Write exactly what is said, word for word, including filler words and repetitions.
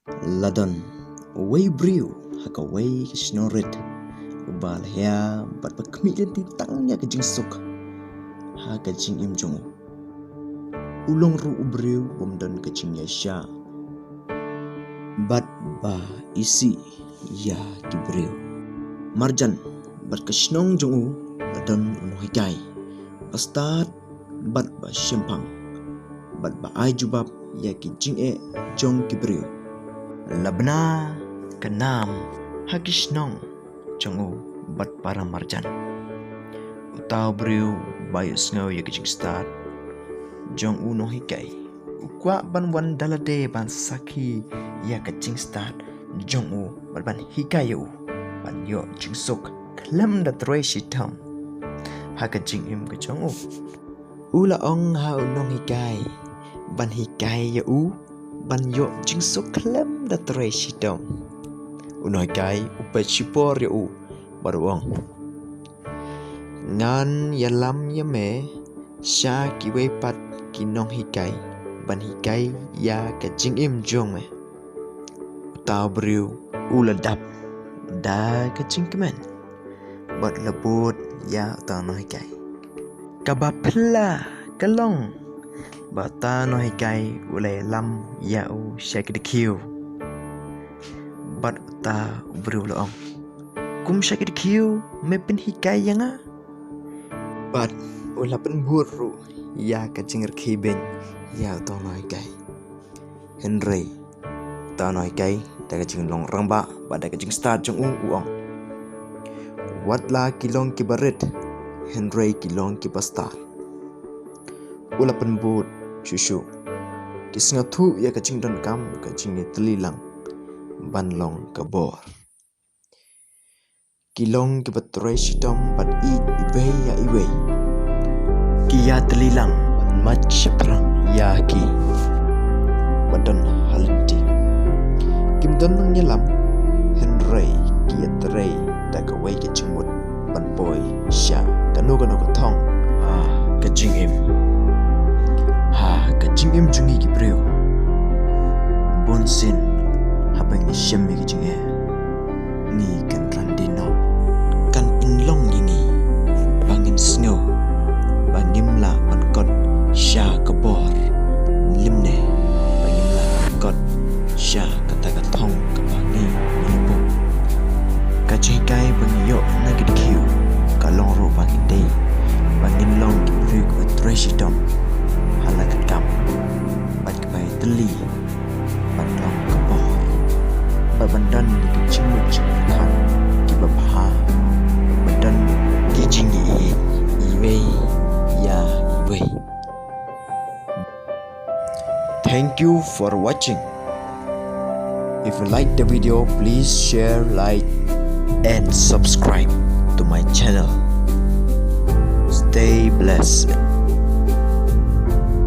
La don uwei u briew ha kawei ka shnong rit, uba la heh bad ba khmih lynti tang ïa ka jingsuk ha ka jingim jong u. U long ruh u briew bym don ka jingïaishah bad ba isih ïa ki briew. Marjan bad ka shnong jong u la don u nonghikai ba stad bad ba shemphang bad ba ai jubab ïa ki jingeh jong ki briew. La bna ka nam ha ki shnong jong u bad para marjan. Uta u briew ba ïohsngew ïa ka jingstad jong u nonghikai, u kwah ban wan da lade ban sakhi ïa ka jingstad jong u bad ban hikai ïa u ban ïoh jingsuk khlem da trei shitom ha ka jingim ka jong u. U la ong ha u nonghikai ban hikai ïa u ban ïoh jingsuk khlem da trei shitom. U nonghikai u peit shipor ïa u bad u ong, ngan ïalam ïa me sha kiwei pat ki nonghikai ban hikai ïa ka jingim jong me. Uta u briew u la dap da ka jingkmen bad la bud ïa uta u nonghikai. Kaba phylla ka long ba uta u nonghikai u la ïalam ïa u sha ki dkhiew. Bad uta u briew u la ong, kum sha ki dkhiew me pynhikai ïa nga? Bad u la pynbud ruh ïa ka jingrkhie beiñ ïa uta u nonghikai. Hynrei uta u nonghikai da ka jinglong rangbah bad da ka jingstad jong u u ong, wat la ki long kiba rit hynrei ki long kiba stad. U la pynbud shuh shuh, ki sngewthuh ïa ka jingdonkam ka jingïatylli lang ban long ka bor. Ki long kiba trei shitom bad ïeit iwei ïa iwei. Ki ïatylli lang ban mad shaphrang ïa ki ba don ha lynti. Kim don nongïalam hynrei ki ïatrei da kawei ka jingmut ban poi sha kano kano ka thong ha ka jingim. Ha ka jingim jong ngi ki briew, bunsien haba ngi shem ïa ka jingeh, ngi kynran dien noh. Kan pynlong ïa ngi ba ngin sngew ba ngim lah ban kot sha ka bor, lymne ba ngim lah ban kot sha kata ka thong kaba ngi ngi buh. Ka jinghikai ba ngi ïoh na ki dkhiew ka long ruh ba ngi dei ba ngin long ki briew kiba trei shitom ha la ka kam bad kiba ïatylli ban long ka bor bad ban don ki jingmut jingpyrkhat kiba bha, ban don ki jingïeit iwei ïa iwei. Thank you for watching. If you like the video, please share, like, and subscribe to my channel. Stay blessed.